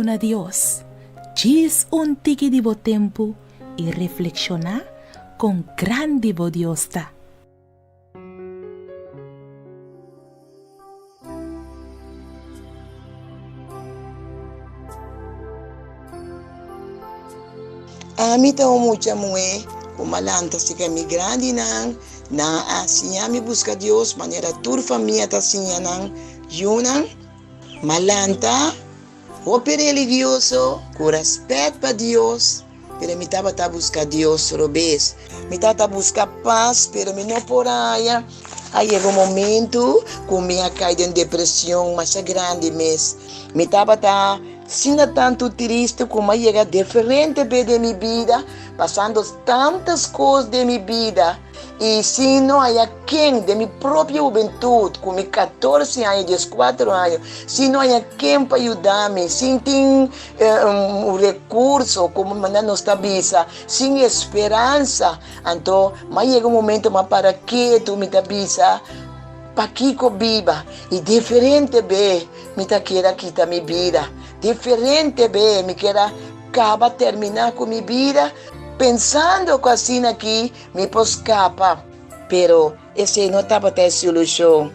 Duna Dios djis un tiki di bo tempu i reflekshoná kon grandi bo Dios ta. Ami ta un mucha muhé ku m'a lanta sika mi grandinan. Nan a siña mi buska Dios manera tur famia ta siña nan yunan. M'a lanta hopi religioso ku rèspèt pa Dios, pero mi tabata buska Dios robes. Mi tabata buska pas, pero mi no por haña. A yega un momentu ku mi a kai den depresion masha grandi mes. Mi tabata asina tantu tristu ku mi a yega diferente be den mi bida, pasando tantas kos den mi bida. I si no haya ken den mi propio hubentut, ku mi katorse aña, dieskuater aña, si no haya ken pa yuda mi, sin tin un rekurso, komo manera nos ta bisa, sin esperansa, anto m'a yega un momento m'a para ketu, mi ta bisa, Pakiko biba? I diferente be mi ta kier a kita mi bida, diferente be mi kier a kaba terminá ku mi bida, pensando ku asina aki Mi por skapa, pero esei no tabata e solushon.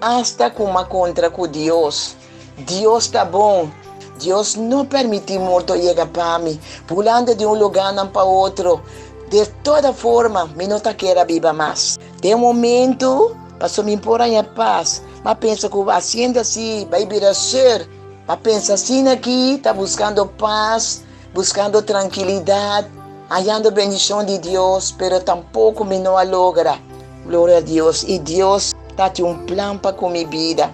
Asta ku m'a kontra ku Dios. Dios ta bon. Dios no permití morto yega pa mi, bulando di un lugánan pa otro. De toda forma, mi no ta kier a biba mas. Den un momentu, pasobra mi por haña pas, m'a pensa ku hasiendo así bai bira seur. M'a pensa asina aki ta buskando pas. Buscando tranquilidad, hallando bendicion di Dios, pero tampoco mi no a logra. Gloria a Dios, y Dios ta tin un plan pa cu mi bida.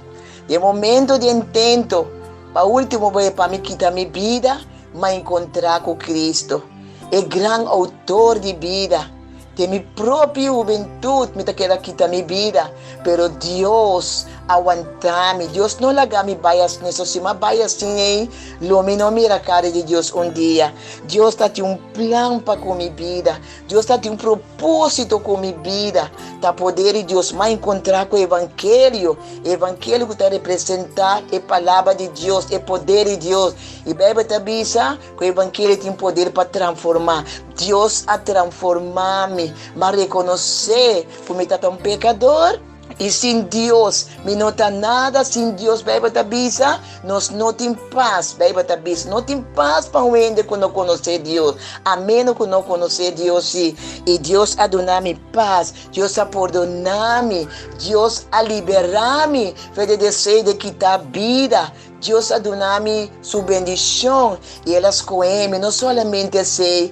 Den momento di intento, pa ultimo bes pa mi kita mi bida, m'a encontra cu Cristo, e gran autor di bida. Den mi propio hubentud mi ta keda kita mi bida, pero Dios a wanta mi. Dios no laga mi bai asina, so si mi a bai asina ei, lo mi no mira kara di Dios un dia. Dios ta tin un plan pa ku mi bida. Dios ta tin un proposito ku mi bida. Ta poder di Dios m'a enkontra ku evangelio, evangelio ku ta representa e palabra di Dios, e poder di Dios. I Beibel ta bisa Ku evangelio tin poder pa transformá. Dios a transformá mi. M'a rekonosé ku mi ta un pekador i sin Dios mi no ta nada. Sin Dios, Beibel ta bisa, nos no tin pas. Beibel ta bisa, no tin pas pa un hende ku no konosé Dios, a ménos ku no konosé Dios sí. I Dios a duna mi pas. Dios a pordoná mi. Dios a liberá mi for di e deseo di kita bida. Dios a duna mi su bendicion y el a scohe mi, no solamente esey,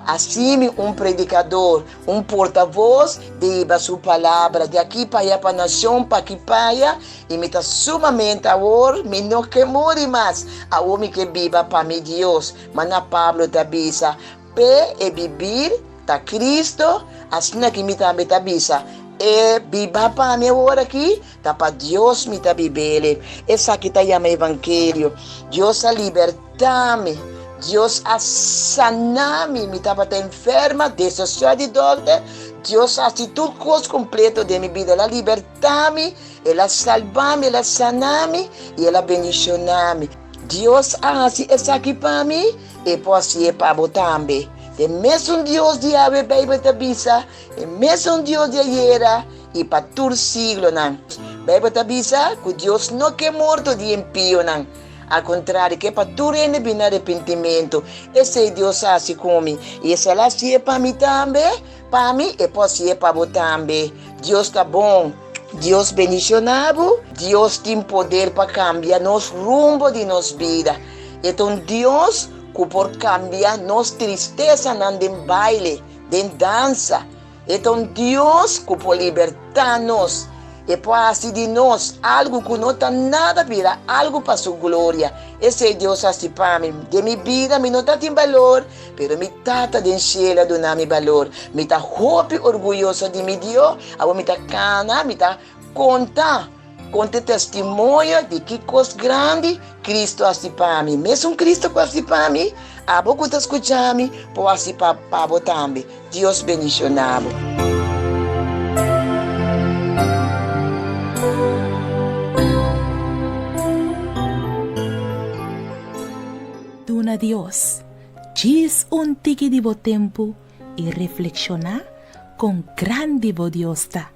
haci mi un predicador, un portavoz di hiba su palabra di aki pa aya, pa nacion, pa aki pa aya, y mi ta sumamente awor, mi no ke muri mas, awor mi ke biba pa mi Dios. Mana Pablo ta bisa, P'e e bibir ta Cristo, asina ki mi tambe ta bisa, e biba pa mi awor aki, Ta pa Dios mi ta bibele. Esaki ta yama evangelio. Dios a libertá mi. Dios a saná mi. Mi tabata enferma, desesperá di dòkter. Dios a hasi tur kos kompleto den mi bida. El a libertá mi, El a salbá mi, El a saná mi i El a bendishoná mi. Dios a hasi esaki pa mi, E por hasié pa bo tambe. E mesun Dios di awe, Beibel ta bisa, e mesun Dios di ayera, i pa tur siglonan. Beibel ta bisa ku Dios no ke morto di impionan. Al kontrario, ke pa tur hende bini na arepentimentu. Esei Dios a hasi ku mi, i esei el a hasié pa mi tambe. Pa mi, e por hasié pa bo tambe. Dios ta bon. Dios bendishoná bo. Dios tin poder pa kambia nos rumbo di nos bida. E ta un Dios ku por kambia nos tristesanan den baile, den dansa. E ta un Dios ku por libertá nos. E por hasi di nos algu ku no ta nada bira algu pa su gloria. Esei Dios hasi pa mi. Den mi bida mi no ta tin balor, pero mi Tata den shelu a duna mi balor. Mi ta hopi orguyoso di mi Dios. Awor mi ta kana, mi ta konta. Konta e testimonio di ki kos grandi Kristu hasi pa mi. Mesun Kristu ku hasi pa mi, abo ku ta skucha mi por hasi pa pa bo tambe. Dios bendishoná bo. Duna Dios djis un tiki di bo tempu i reflekshoná kon grandi bo Dios ta.